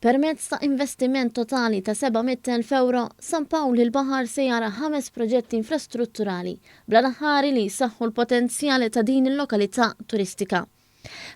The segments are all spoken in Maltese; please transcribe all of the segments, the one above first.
Permezz ta' investiment totali ta' 700,000 ewro, San Pawl il-Baħar se jara ħames proġetti infrastrutturali bl-aħħari li jsaħħu l-potenzjal ta' din il-lokalità turistika.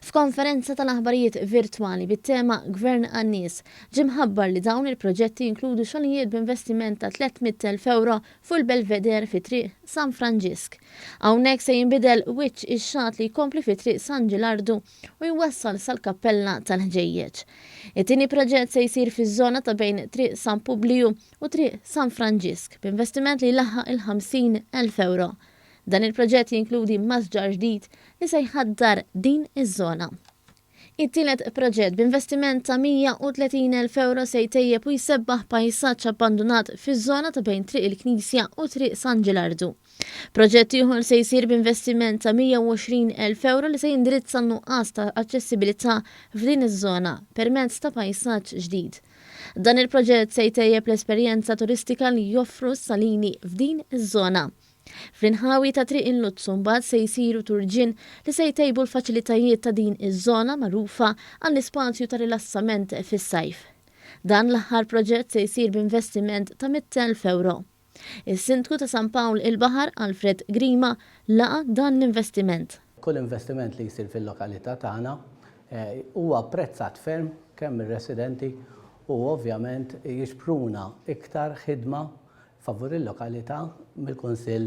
F'konferenza tal-aħbarijiet virtwali bit-tema Gvern għan-Nies, ġie mħabbar li dawn il-proġetti jinkludu xogħlijiet b'investiment ta' 300,000 ewro fuq il-Belvedere fi Triq San Franġisk. Hawnhekk se jinbidel wiċċ ix-xatt li jkompli fi Triq San Ġilardu u jwassal sal-Kappella tal-Ħġejjeġ. It-tieni proġett se jsir fiż-żona ta' bejn Triq San Publiju u Triq San Franġisk b'investiment li jlaħħaq il-50,000 ewro. Dan il-proġett jinkludi masġar ġdid li se jħaddar din iż-żona. It-tielet proġett b'investiment ta' 130,000 ewro se jtejjeb u jsebbaħ pajsaġġ abbandunat fiż-żona ta' bejn Triq il-Knisja u Triq San Ġilardu. Proġett ieħor se jsir b'investiment ta' 120,000 ewro li se jindirizza n-nuqqas ta' aċċessibilità f'din iż-żona permezz ta' pajsaġġ ġdid. Dan il-proġett se jtejjeb l-esperjenza turistika li joffru s-salini f'din iż-żona. Fl-inħawi ta' Triq il-Luzzu mbagħad se jsiru turġien li se jtejbu l-faċilitajiet ta' din iż-żona magħrufa għall-ispazju ta' rilassament fis-sajf. Dan l-aħħar proġett se jsir b'investiment ta' 100,000 ewro. Is-Sindku ta' San Pawl il-Baħar, Alfred Grima, laqa' dan l-investiment. Kull investiment li jsir fil-lokalità tagħna huwa apprezzat ferm kemm mir-residenti u ovvjament jixpruna iktar ħidma favur il-lokalità mill-Kunsill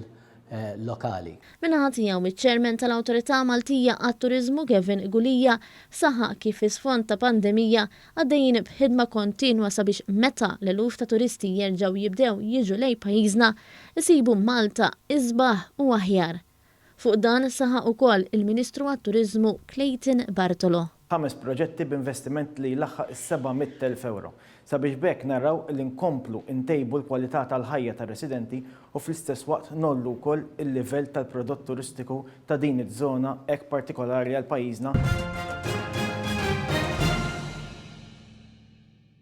Lokali. Min-naħa tiegħu, iċ-Chairman tal-Awtorità Maltija għat-Turiżmu Kevin Gulia saħaq kif fi sfond ta' pandemija għaddejjin b'ħidma kontinwa sabiex meta l-eluf ta' turisti jerġgħu jibdew jiġu lejn pajjiżna, isibu Malta isbaħ u aħjar. Fuq dan saħaq ukoll il-Ministru għat-Turiżmu Clayton Bartolo. Ħames proġetti b'investiment li jlaħħaq is-700,000 ewro, sabiex b'hekk naraw li nkomplu ntejbu l-kwalità tal-ħajja tar-residenti u fl-istess waqt ngħollu wkoll il-livell tal-prodott turistiku ta' din iż-żona hekk partikolari għal pajjiżna.